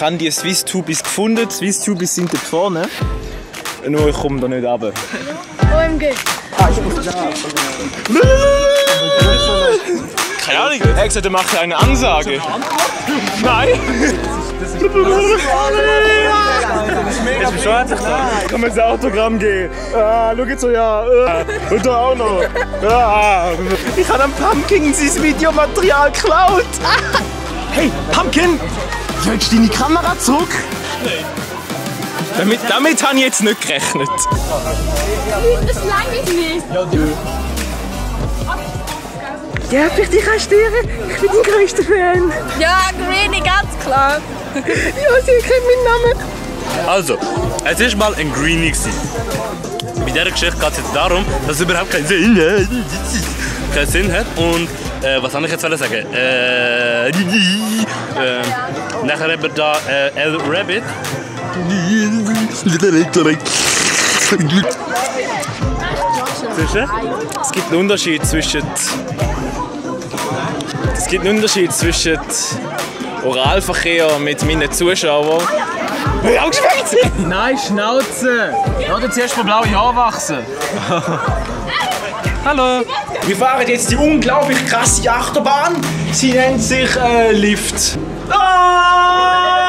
habe die Swisstubis gefunden. Die Swisstubis sind dort vorne. Nur ich komme da nicht runter. OMG. Keine Ahnung. Er hat gesagt, er macht eine Ansage. Nein! Das ist schon endlich da. Kann man ein Autogramm geben? Ah, schau jetzt so, ja. Und da auch noch. Ah. Ich habe einem Pumpkin sein Videomaterial geklaut. Hey, Pumpkin! Willst du deine Kamera zurück? Nein. Damit habe ich jetzt nicht gerechnet. Das lange nicht. Ja, vielleicht ich kann stören. Ich bin dein größter Fan. Ja, Greenie, ganz klar. Ja, sie kennt meinen Namen. Also, es war mal ein Greenie. Bei dieser Geschichte geht es jetzt darum, dass es überhaupt keinen Sinn hat. Und was soll ich jetzt sagen? Nachher haben wir da El Rabbit. Es gibt einen Unterschied zwischen Oralverkehr mit meinen Zuschauern. Nein, Schnauze! Lass dir zuerst mal blaue Haare wachsen. Hallo! Wir fahren jetzt die unglaublich krasse Achterbahn. Sie nennt sich Lift. Ah!